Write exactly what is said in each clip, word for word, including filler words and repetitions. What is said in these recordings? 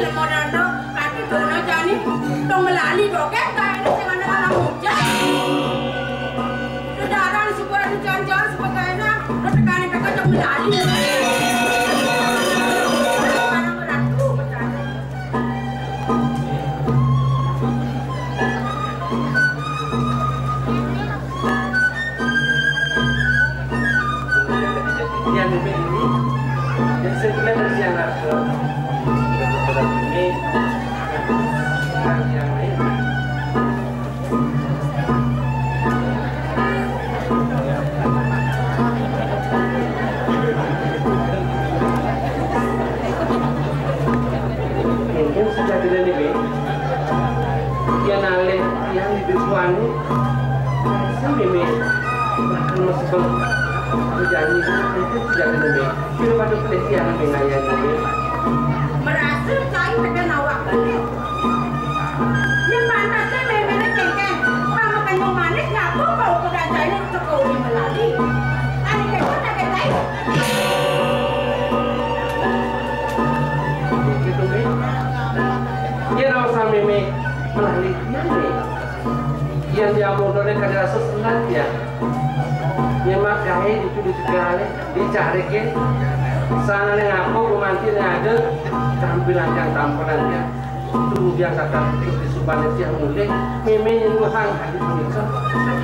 Modal to, kati dono jani, tong melali doget, kaene sing ana ana muja. Kedaran suka dijanjal, suka kaene, lo tekane peka tong melali. Barang berat tuh, berat. Yang ini, yang sebenarnya yang aku, yang ini, yang lain. Mungkin sudah tidak nih, Be. Yang alih, yang di depan nih. Saya Meme. Bahkan masuk ke kerjaan itu, mungkin sudah tidak nih, Be. Kira pada pelecehan Meme ngayaknya, Be. Merasa saya kena awak. Yen pantes to memene kengken, pamakan wong manis ngaku kok udah jane teko uli melali. Ane kengken tak ketai. Gitu, Be. Yen ora usah Meme melali, yen, Be. Yen dia modone kada rasa senat ya. Nyemak gawe ditu di segale, dicarike. Sangane ngaku gumanti nek ada tampilan yang tampelan ya. Kemudian kata itu di subane tiang mulih, Meme nyuruhang adi punika.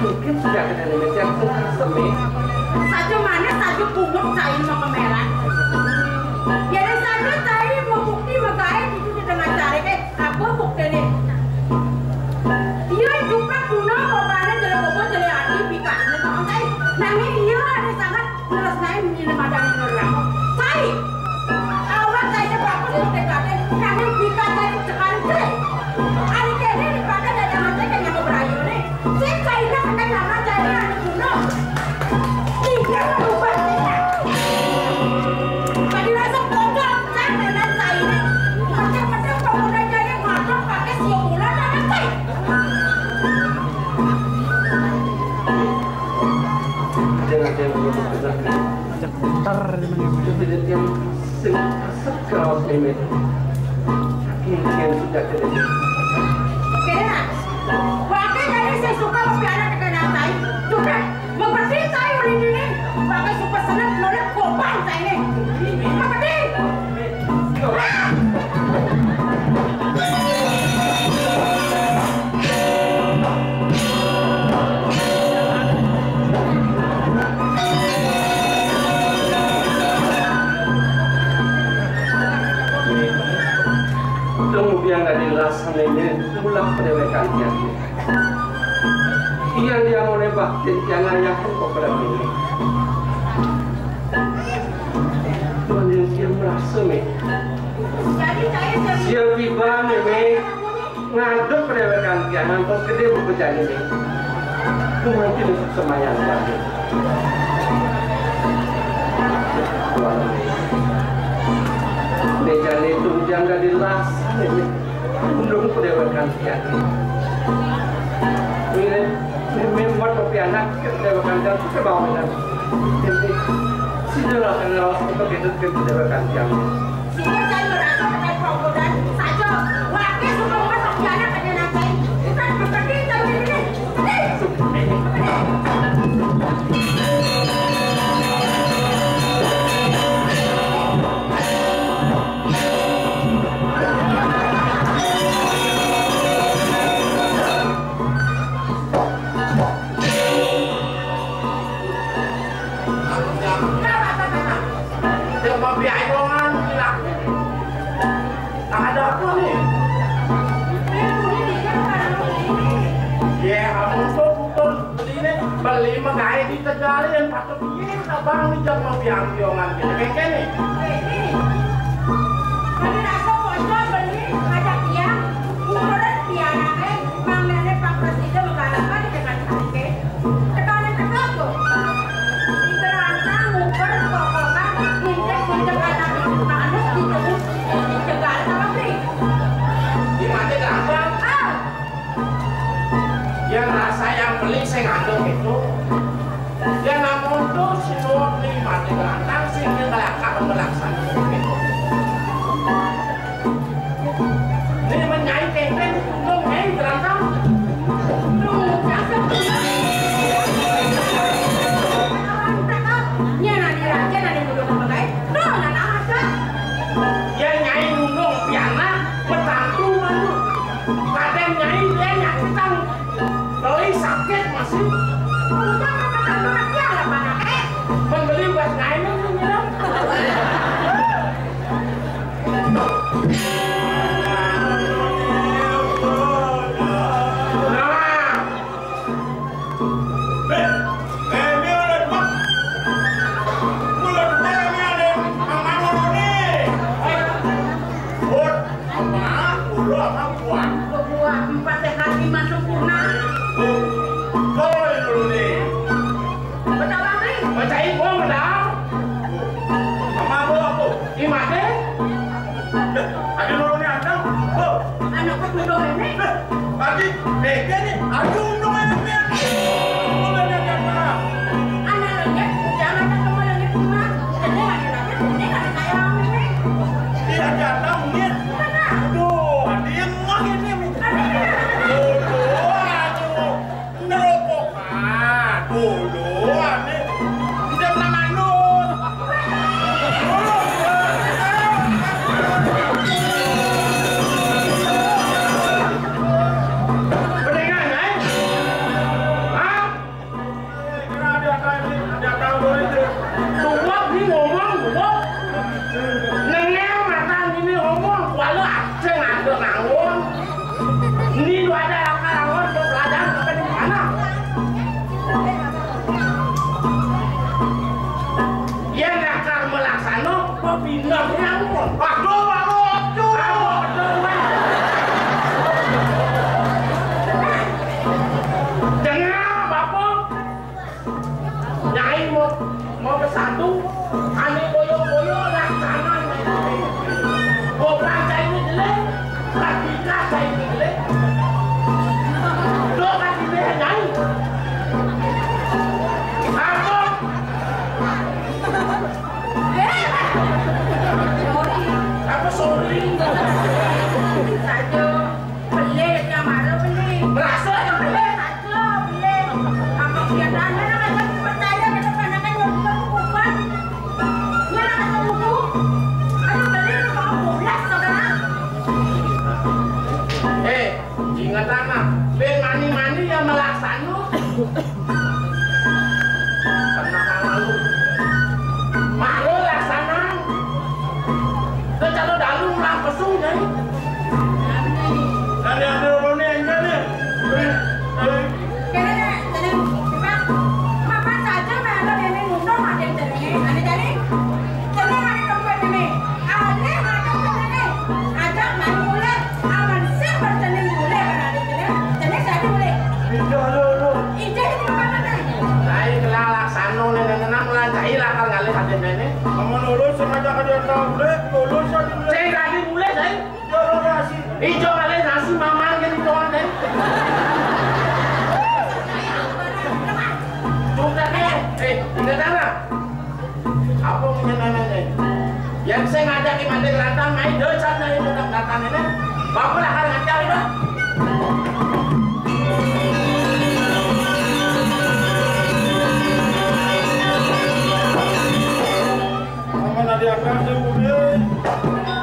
Mungkin sudah kena Meme tiang semi. Saja manis, saja pungut, sain mau kemeran. Ya, saja cai mau bukti, mau gawe ditu di tengah carike. Apa buktine? Iya, jupak guna bapane jero bapa jero ati pikasne kok kae. Nanging iya ade sanget tresnae mine madani Nur Rama. Sai. Awak saja bagus kok tekade. Nanging pikasne cekal tre. Ari kene dipake dadi mate kaya nang brayone. Sing saina kena nama jaya anu guna. Iya, berubah sih. Tadi rasa pojok, kan, dan saya ini. Macam-macam pemuda jadi ngadok pakai siang bulan, anak saya. Jangan, jangan, jangan. Ajak putar di mana? Itu tidak yang sing asap keras ini. Ini yang sudah terjadi. Kena. Wakil dari saya suka lebih anak kena saya. Sudah. Mengpedhi cai ulin dini, pakai super senat nolak kopang cai ini. Mengpedhi. Kemudian dari rasa ini, pulang pada wekan dia. Iya, dia mulai bakti, dia ngayahin kok pada ini. Tuhan yang dia merasa, Mi. Siap tiba, Mi, Mi. Ngadep pada wekan dia, ngantos gede buku jani, Mi. Tuhan tidak semayan, Mi. Tuhan, Mi. Ini jani tunjang dari las, Mi. Undung ku dewa kantian. Ini, ini membuat kopi anak ke dewa kantian ke bawah dan ini sini lah kenal untuk itu ke dewa kantian. Sehingga saya merasa dengan promodan saja. Wakil semua kopi anak ada nanti. Bukan seperti itu ini. Ini. Ada apa nih? Ya, ampun, betul. Beli ini, beli menggawe di Tegal yang patut piye, abang ni jam mau piang-piangan gitu. Kayak gini. Beli rasa bocor, beli ngajak tiang, ukuran tiang, eh, Mang Nenek Pak Presiden mengalami dengan sakit. Tekanan teka kok. Di kerantang, nguber, kokokan, ngintek, ngintek anak manuk, ditegur, dicegal sama beli. Di mati gampang. Ah! Yang rasa yang beli saya ngaduk itu. Yang namun tuh si Nur nih mati gerantang sih dia ngelakak melaksanakan itu. Ai sakit masih. Udah kata tante dia lah mana eh. Membeli buat ngain ini. Nah. Buah empat sehat lima sempurna. Betul, Luni. Betul, Bang Li. Bacain, oh, benar. Mama, apa? Imah deh. Ada dulu nih, ada. Oh. Anak kok udah ini? Tadi, Mega nih. Aduh, untung aja, Mega. Untung aja, Mega. Anak lagi, jangan ketemu lagi rumah. Ini lagi lagi, ini lagi kayak ini. Iya, dia tahu, Mir. Mana? Aduh, ada yang mah ini, Mir. Ada yang mah. Aduh, aduh. Ngerokokan dulu, ane. Tidak pernah manut. Mendingan, eh? Hah? Kira ada apa ini? Ada apa ini? Tuwak ni ngomong, tuwak. Nengel mata ini ngomong, kuala aceng ada ngawon. Ini lu ada akal awon, lu belajar apa di mana? Yang akal melaksano, kok pindah ngawon. Aduh, aduh, aduh. Aduh, aduh, aduh. Dengar, Bapak. Nyai mau, mau bersatu, ane boyo-boyo laksana. Bukan cai ini jelek, lagi cai ini jelek. Doa di dia nyai. Apa? Apa sorry? Saja. Beli, ya, marah beli. Merasa yang beli. Saja, beli. Apa kegiatan mana, kan, percaya ke depan, kan, yang bukan bukan. Mana kata buku? Ayo, beli, mau pulas, saudara. Eh, ingat, anak. Ben mani-mani yang melaksanu. Tenang, malu. Malu laksana. Kecalo dalu ulang pesung, jadi. Ada, ada orang ni, enggak ni. Kene, kene, Pak. Apa saja melo dene ngundung ade jenenge? Ane jare? Jeneng ade tempat ini. Ane ade jenenge. Ajak main mulai. Aman sih berjeneng mulai kan ade jeneng. Jeneng saya mulai. Pindah dulu. Ije ini apa nih? Saya kenal laksana nene nang lancai lah kan ngalih ade nene. Aman lulus sengaja kada tahu deh. Lulus aja mulai. Saya tadi mulai saya. Ijo ngalih nasi mamang jadi tuan deh. Sudah deh. Eh, ingat anak. Apa punya nenek deh? Yang saya ngajak di mandi gelantang, naik dosat dari muka gelantang ini. Bapak lah kan ngajak itu. Aman adi akar sing udah.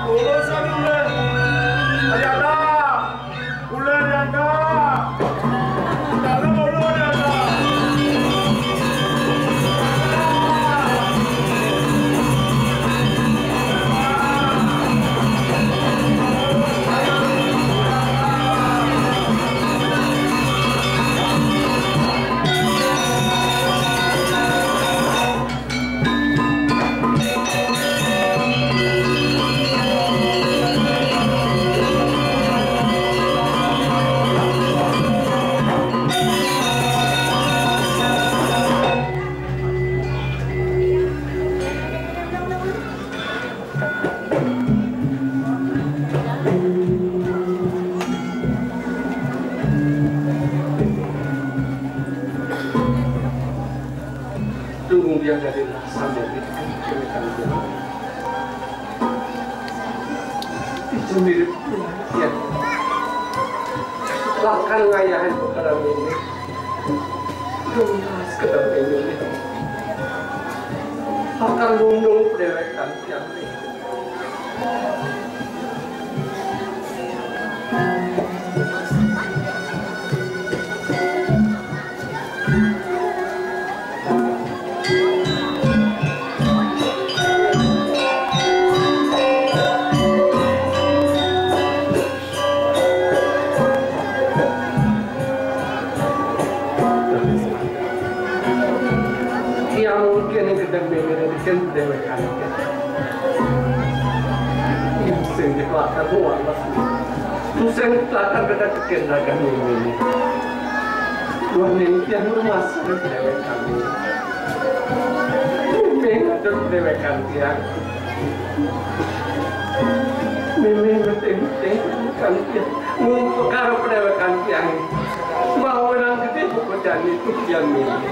Urusan udah. Adi akar. Udah adi akar. Dalam udah adi akar. Tunggu dia dari rasa dari kami kami. Itu mirip ya. Bahkan ngayahan kepada ini. Tuntas kepada ini. Bahkan lundung penderekan yang Aku waras. Tusing tlatah kena tekén ragan mémé. Wah, ning tiang rumasa déwék kami. Mémé ngadep déwékan tiang. Mémé meting-meting kan tiang. Ngumpul karo déwékan tiang. Mau menang gedé buku jani itu tiang mémé.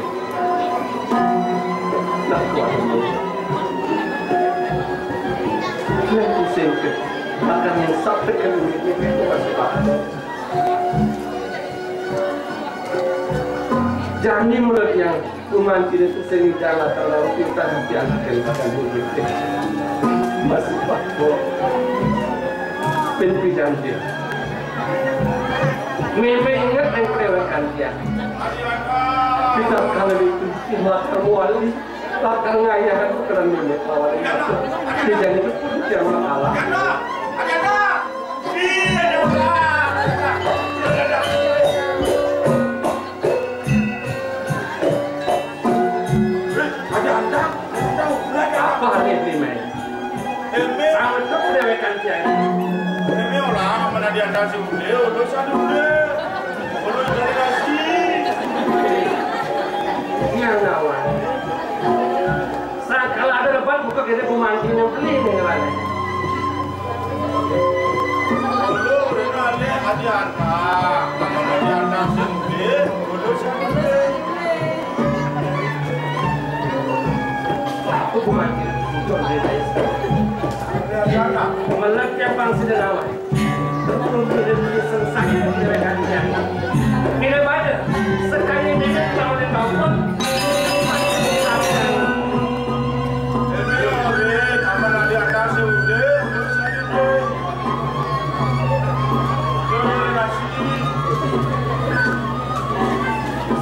Nah, kuat. Nek pusing ke, makan yang sampai ke duit ini itu masih pakai. Jani menurut yang kumantin itu sing jalan kalau kita nanti akan makan duit ini. Masih pakai. Pin pidan dia. Mémé inget yang kelewatan dia. Kita kalau itu, kita wali. Lakar ngayahan puteran Mémé lawan Ida. Dijani pun jangan kalah. Apa hari ini, Mémé? Sama tuh déwékan tiang. Ini orang mana diantar si Ude, udah satu Ude. Udah cari nasi. Yang nawan. Sakala ada depan buka kita pemangkin yang beli nih, ngelawan. Udah ada diantar. Mana diantar si Ude, udah satu Ude. Aku pemangkin, udah ada. Melek yang bangsa lawan.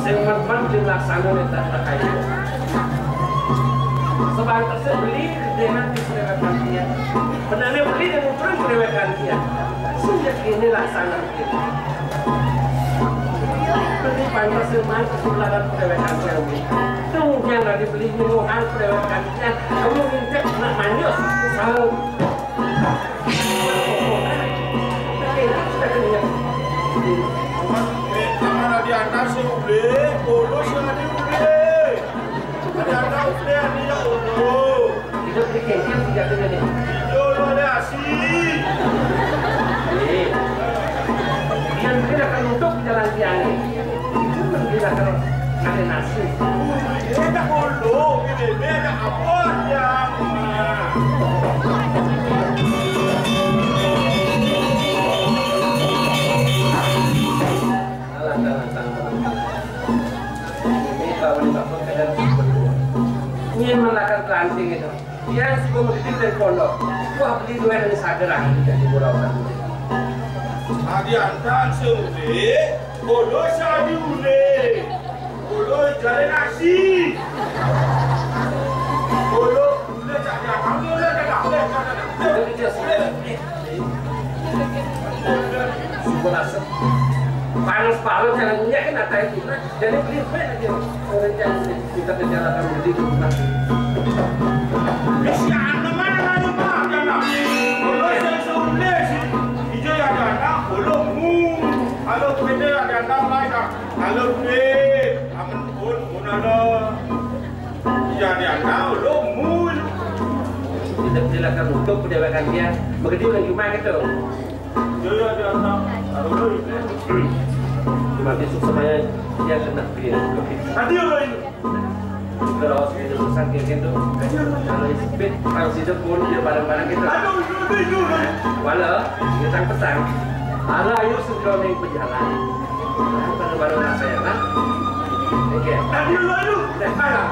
Sing mat-mat dilaksana nek tak terkait. Sebantese beli gedénan di Srewet Kantian. Benane beli dan ukuran Srewet Kantian. Sejak ini laksana. Beli pantes, pantes ularan Srewet Kantian. Tunggu yang nggak dibeli nyuruhan Srewet Kantian. Kamu nginjek nak manyus. Salah. Kamana diantar si Ude, bolos yang ada Ude. Diantar Ude, ada ya Ude. Hidup di kengkeng tidak ada nih. Itu lo ada asi. Iya. Dia mungkin akan untuk jalan tiang ini. Itu mungkin akan ada nasi. Ini tak bolos, ini beda apa ya? Alah, alah, alah. Ini kawan bapak kadang berdua. Ini melakukan kelanting itu. Dia suka mendidik dari pondok. Wah, beli dua dari sageran. Jadi bola orang. Nah, diantar si Ude, bolos si Ude. Ulu jare nasi. Ulu, ulu cak dia, kamu ulu cak dia. Sumpah asem. Panas banget, jangan nyak kan, ada itu. Jadi beli apa lagi? Orang yang kita kerja akan beli di rumah. Bisa mana lagi, Pak? Jangan. Ulu saya suruh beli sih. Hijau ya ada, ulu mu. Kalau kita ada, ada, ada. Halo, Pit. Ampun, pun ada. Iya, dia tahu, lo mul. Tidak silakan untuk mendewakan dia. Begitu lagi rumah gitu. Iya, iya, dia tahu. Halo, Pit. Cuma besok semuanya dia kena dia. Tadi apa ini? Terus itu susah kayak gitu. Kalau isipit, kalau situ pun dia bareng-bareng gitu. Aduh, itu, itu, itu. Wala, kita petang. Ala ayo sing karo ning pejalan. Baru-baru rasa ya, kan? Oke. Tadi lu, lu. Nah, alah.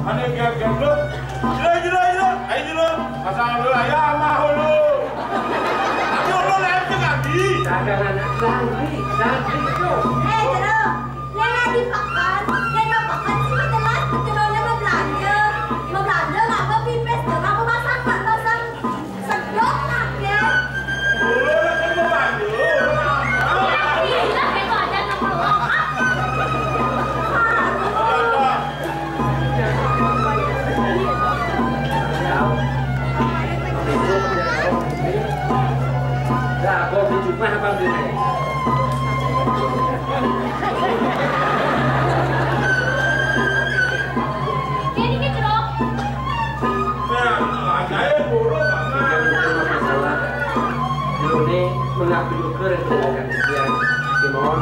Ane kian-kian tu. Jero, jero, jero. Ayo jero. Pasang dulu ayam mah dulu. Tapi dulu lain tu kaki. Dagangan aku langli, langli tu. Eh, jero. Lain di pekan, lain di pekan sih jelas. Jero ni berbelanja. Berbelanja ngapa pipis tu? Ngapa masak, masak? Sedot nak ya. Lah, kok di rumah apa di rumah? Jadi gitu loh. Nah, saya burung, Mama. Jero ni mengabdi ukur itu bukan sekian. Kemauan.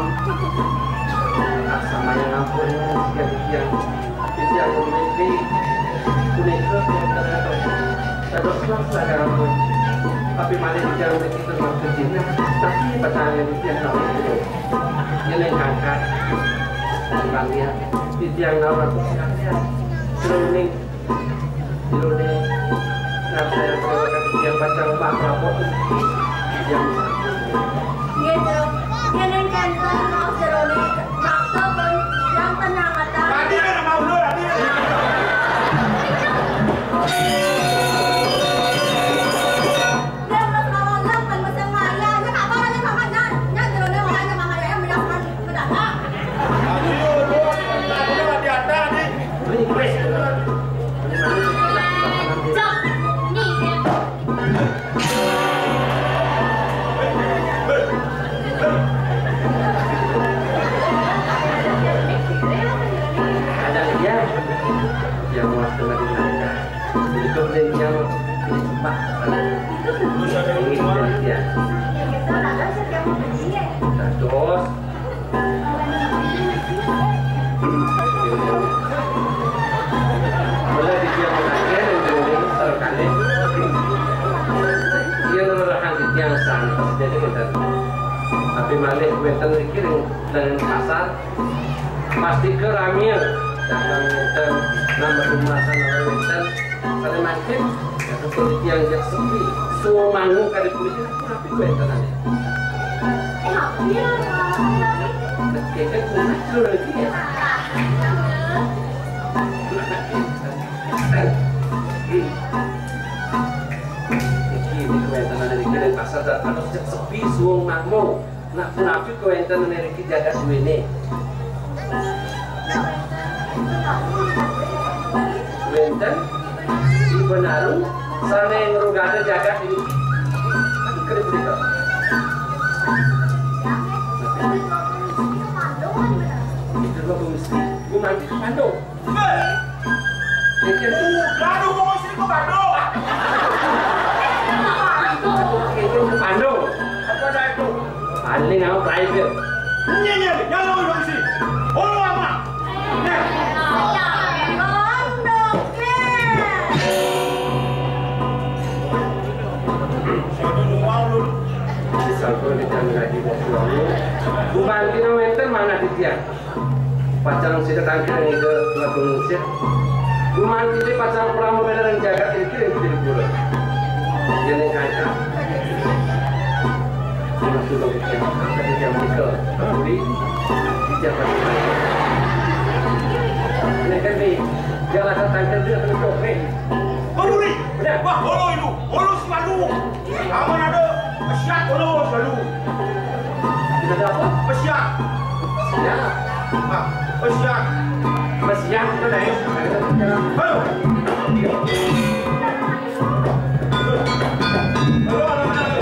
Asal yang ampun, sekian-sekian. Titiang mimpi punika wénten dados selasa kalampun. Tapi malih titiang mriki termasuk jinah, tapi petangin titiang kawin dulu. Yén ing kangkat, titiang nawar sekalian. Jroning, jroning, ngaturaken titiang pacang rumah prapot. Titiang Nggih, Jero. Yén ing kénten maos Jeroné, makta pun yang penyamatan. Tadi kan sama ulo, tadi kan. Dia udah selalu kan mesin maya, ya apa lagi mama nyan, nyan Jeroné orangnya mama ya, yang mendadak. Tadi ulo, tadi ada, tadi. Cok, nih, ya. Ada dia yang muat kena dimakan. Jadi kau beli dia mau beli cepat. Ini dia. Terus Mula titiang mangkin ing jroning serkané. Yén lelerahan titiang santos, jadi ngénten. Tapi malih wénten mriki ring lengen pasar, pastika ramé. Dagang wénten, nambah pemasan wénten. Sané mangkin, dados titiang jak sepi. Sumangu kadi punika. Tapi kuwi tenang. Kékét kuwi lho iki ya. Iki, iki kuwi tenang iki, ning pasar dak anu sepi, suwung makmur. Nah, punapi kuwi tenang iki jagat duwene. Wénten Ibu Naru sané ngrugada jagat ini. Kan kena berita. Itu mah mesti gumanti kandung. Ini kan Naru mau sini ke Bandung. Itu kandung. Apa dah itu? Paling apa private. Ini, ini, ini, yang mau dong sih. Oh, apa? Sampun kita ngaji waktu lalu. Bukan kita wénten mana titiang. Pacang sida tangkil ngida ngagung ngusir. Bukan kita pacang pramodana jagat iki ring diri pura. Yén ing kangkang. Mas sudah titiang, titiang mrika. Di, di jabat. Ini kan di jalan tangkil dia kena topeng. Hulu ni. Benar. Wah, hulu itu. Hulu selalu. Aman ada. Pesiat hulu selalu. Kita ada apa? Pesiat. Siap. Ah, pesiat. Pesiat, kita dah. Halo. Halo, anak-anak.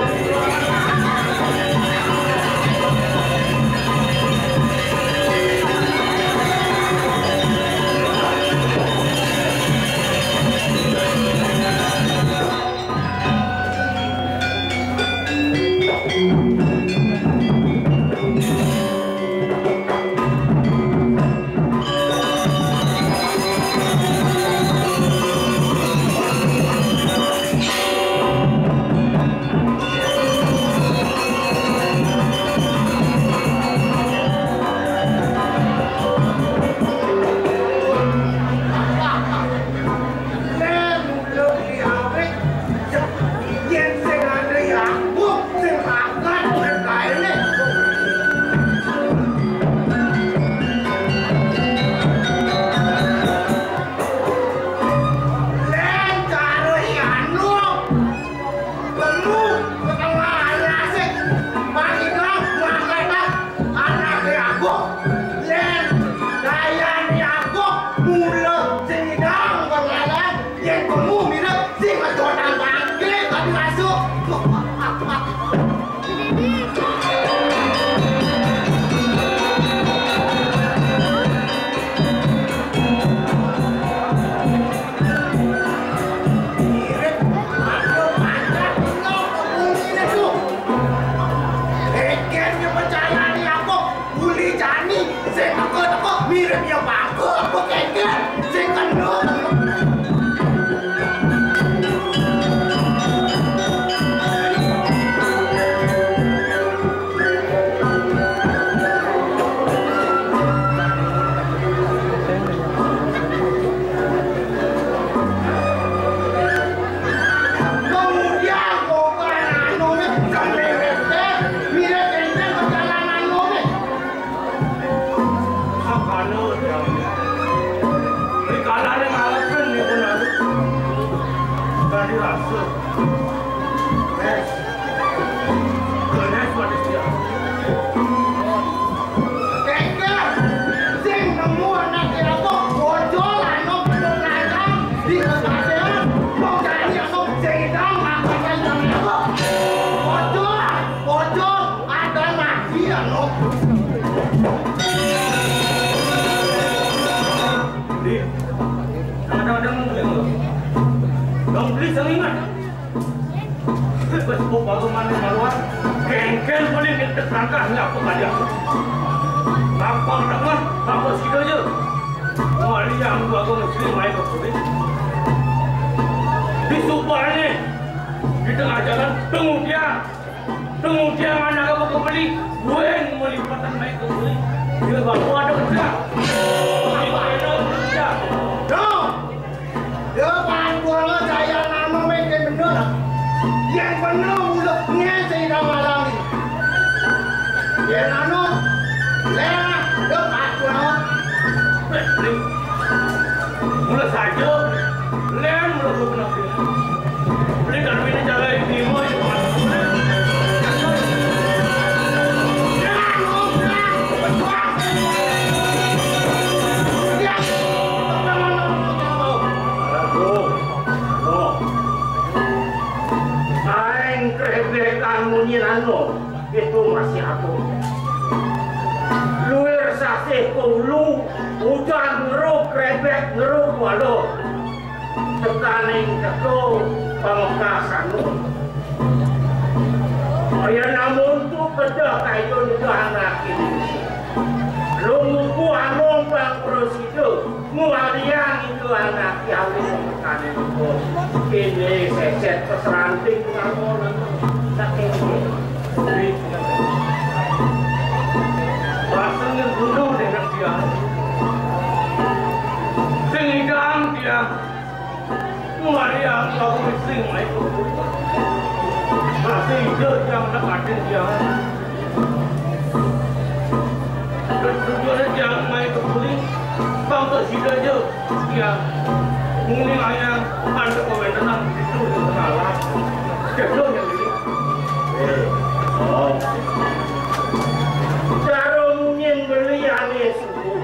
Kéngkén, sing nemu anaké apa? Bocor anu belum lancar di kekasihon. Mau cari anu sing hitam apa yang apa? Bocor, bocor, ada nasi anu. Beli. Ada-ada mau beli nggak? Dong beli sing ingat. Wes kok baru mandi maluan. Kéngkén paling kita langkah nggak apa aja. Apa dengan apa sih aja. Mari yang gua gua mesti main ke kulit. Di Subane, di tengah jalan, tunggu dia. Tunggu dia mana aku kembali. Gue mau lipatan main ke kulit. Dia baru ada kerja. Apa ada kerja? Dong. Depan gua mah saya nama makin bener. Yang bener udah ngisi dah malam ini. Yang anu, lera, depan gua mah. Mulai saja, len mulai gua kena film. Beli dalam ini jalan ini mau. Aduh. Loh. Aing krebekan munyi anu. Itu masih aku. Luir sasih ku ulu, ujan ngeruk krebek ngeruk waluh. Tekaning teko pamekasan. Kaya namun tu kedah kayun ke anak ini. Lu muku anu bang prosido. Muariang itu anak yang dilakukan itu. Ini seset peseranting kamu saking ini. Pasang yang bunuh dengan dia. Sing idang dia. Muariang kamu sing itu. Masih hidup yang nak ada dia. Tujuannya jangan main ke kulit. Bang tak sida aja. Ya. Mungkin ayang ada komentar itu salah. Jodoh yang ini. Eh, oh. Cara mungkin beli aneh subuh.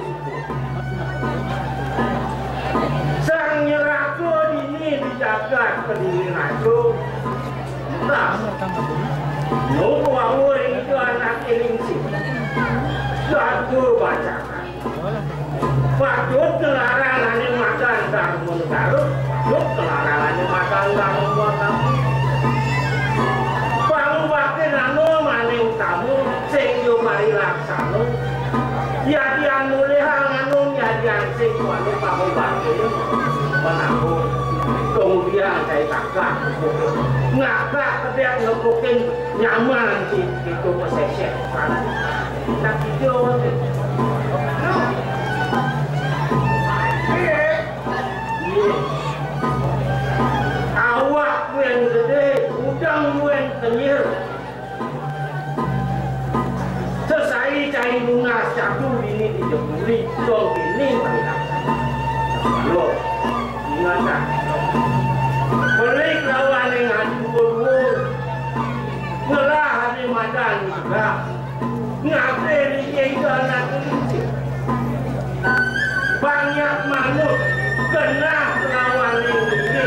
Sang nyeraka dini dijagat kediri raja. Nah, nu wawu ring itu anak lingsir. Lagu bacakan. Patut kelarang ane makan karma negara, patut kelarang ane makan karma negara. Pangubaktin anu maning tamu, sing yo marilaksana. Yadian mulihang anu, yadian sing wani pangubaktin. Menanggung. Kemudian saya takah. Ngakak kedek nepukin nyaman si itu pesesek. Nah, gitu. Iya. Awak kuen gede, udang kuen kenyir. Sesai cai lunas jatuh ini di jebuli, dong ini. Lo, ingat, beli lawan yang adu berdua. Ngelah ane madan juga. Ngate ning ing anak ini. Banyak manut genah lawan ning iki.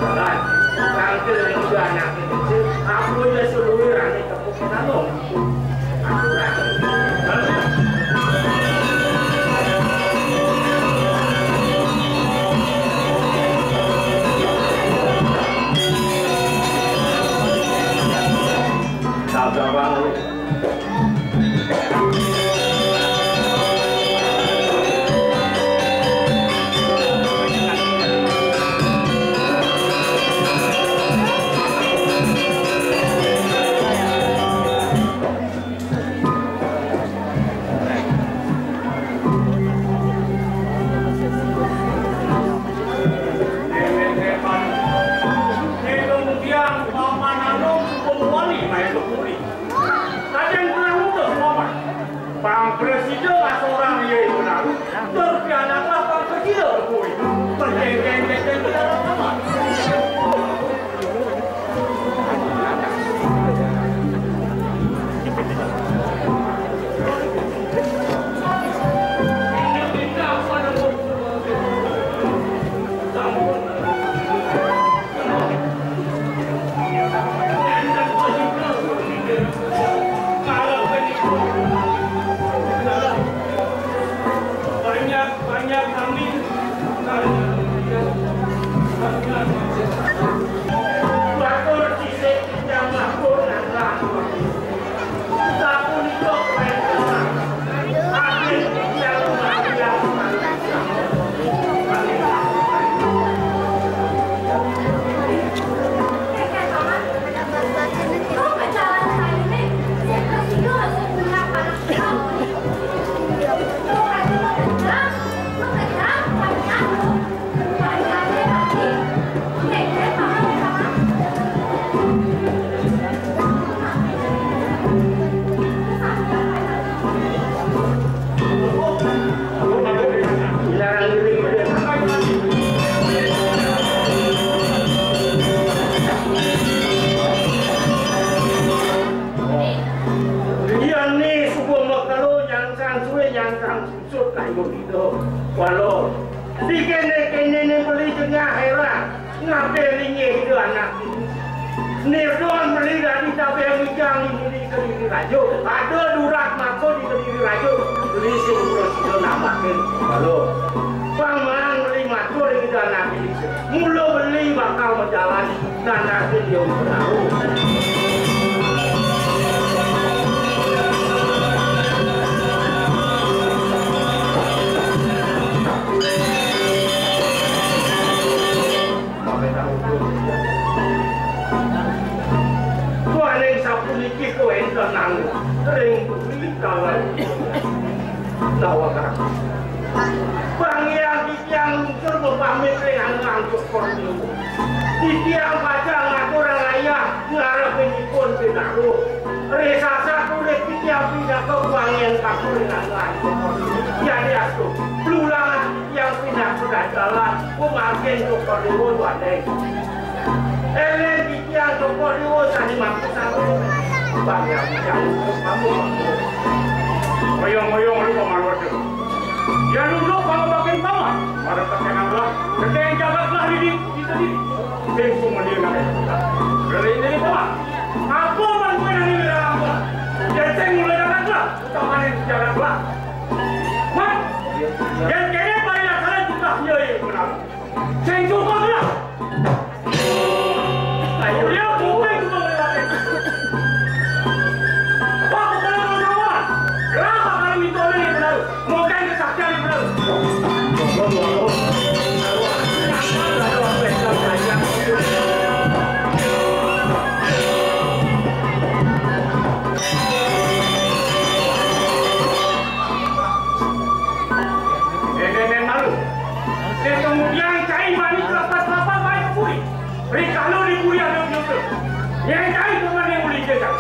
Kan, tangkil ning anak ini. Aku ya seluruh ane tepuk tangan. Sabda bang. Sang susut kayun ida. Walau, dikéné-kéné né beli jengah héran, ngabé linggih ida anak ini. Nirdon beli dadi tabéh mijang di Kediri Raja. Ada durat mako di Kediri Raja. Beli sing terus ida nambahin. Walau, pang maan beli matur ida anak ini. Mula beli bakal majalan, nanas dia tahu. Tuan yang sapu niki tu enten nang ring beli kawan. Lawakan. Bang Hyang titiang lungsur mapamit ring Angga Angkup Kordewa. Titiang pacang ngaturang ayah ngarepin ipun pinaruh. Ri sasak urip titiang pinaka wangian katur ring Angga Angkup Kordewa. Yadiastu, lulangan titiang pinaka dajalan, pamargin Angkup Kordewa duaning. Eleng titiang Angkup Kordewa sané mampu saru. Bang Hyang titiang lungsur pamit. Ngoyong-ngoyong lu pamarwata. Yan unduk pangabaktin paman, marep tekén anglah, tekén jagat lah didi, kita didi. Sing sumuni nang jagat. Beli ini paman. Apa man kuwi nang ini anglah? Yan sing mulai jagat lah, utamané jagat lah. Mat, yan kéné parilaksana jumlah iya, iya, benar. Sing suka lah. Ayo, dia bukan cuma melewati. Wah, bukan orang kawan. Kenapa kalau minta orang yang benar? Mau kain kesaktian yang benar. Nenek malu. Sing kemudian cai manis lapas-lapas baik puri. Rikala di puri ada nyusul. Nyai cai cuma yang boleh jaga.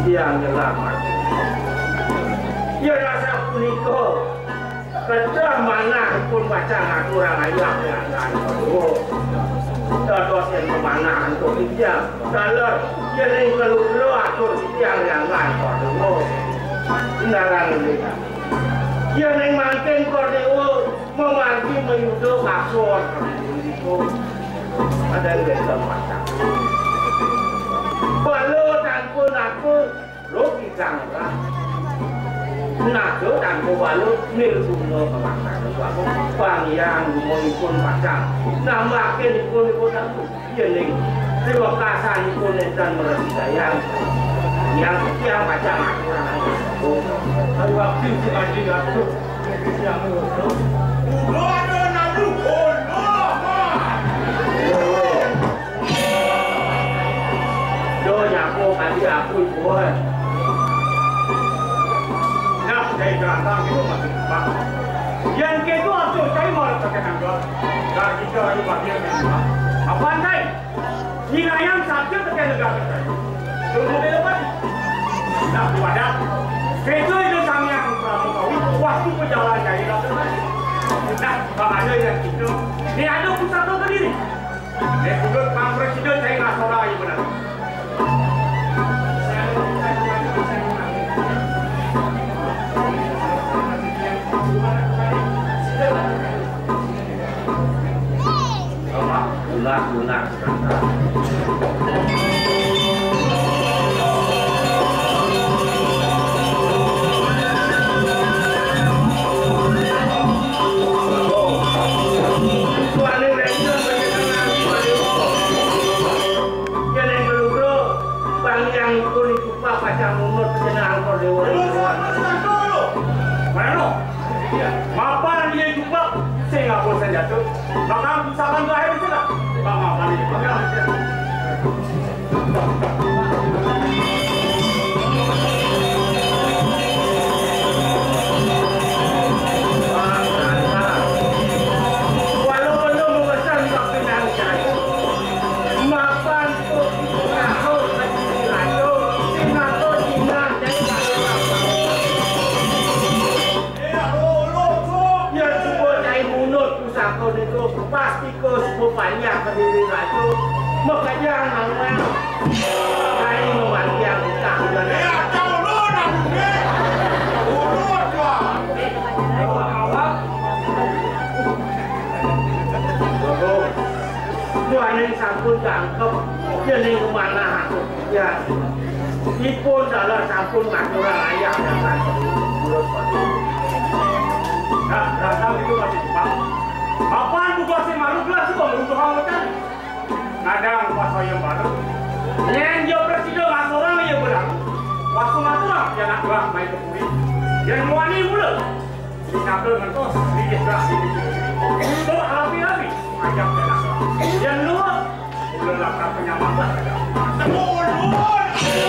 Tiang nyelamat. Ya rasa punika kedah manah pun pacang aturang ayah ring angga Angkodewa. Dados yen pamanah antuk titiang, taler yen ing kelu-kelu atur titiang ring angga Angkodewa. Ngarang ini. Yen ing mangkin Angkodewa mamargi mayuda kasor. Ada yang biasa masak. Bala tanpa naga, rogi kang rah. Naga tanpa bala, nirguna kemakan. Bang Hyang gumunipun pacang nambahin ipun-ipun tantu. Yening wekasanipun nénten mrasidayang, yang titiang pacang aturang. Ayo, abdi si Aji Ratu. Ulo ada nalu, ulo, Mat. Do nyapa kadi aku ibuan. Nah, dari gerantang itu masih cepat. Yang kedo atur cai malah pakai nangga. Dari kita lagi bagian yang apa, Cai? Nirayang sabda tekén negara kita. Tunggu bela pati. Nah, Jalan jai lah tu. Nah, bang ada yang gitu. Ni ada pusaka kediri. Ni sudut bang presiden saya ngasora aja benar. Ulah, ulah. Tuan Raja, Tuan Raja. Yang yang dulu, Bang yang pun itu Pak pacang munut kena angkor dewa. Mana no? Mapan dia juga, saya nggak bosan jatuh. Maka misalkan tuh akhirnya sudah. Bang, apa nih? Bang, apa nih? Walaupun lu memesan tapi nang jatuh. Mapan tuh, tahu, tahu, sinato, sinah, jadi tahu apa. Ya, cuba cai munut pusaka niku, pasti ke sepuh panjang kediri raju. Makanya nang cai memanjang utang. Ya, tahu lu, nang ini. Munut, Bang. Tuaning sampun tangkep, yening manah aku. Ya. Ipun dalah sampun ngaturang ayah datang. Nah, datang itu masih Jepang. Apaan tugas si malu gelas itu meruntuh anggota? Kadang pas saya baru. Nyen dia presiden ngaturang ya benar. Waktu ngaturang ya nak gelah main ke puri. Yang muani mula. Dikabel ngentos, dikit beras, dikit. Tuh, rapi-rapi, ajak dia nak. Yang luar, udah lapar penyamatan. Ulun!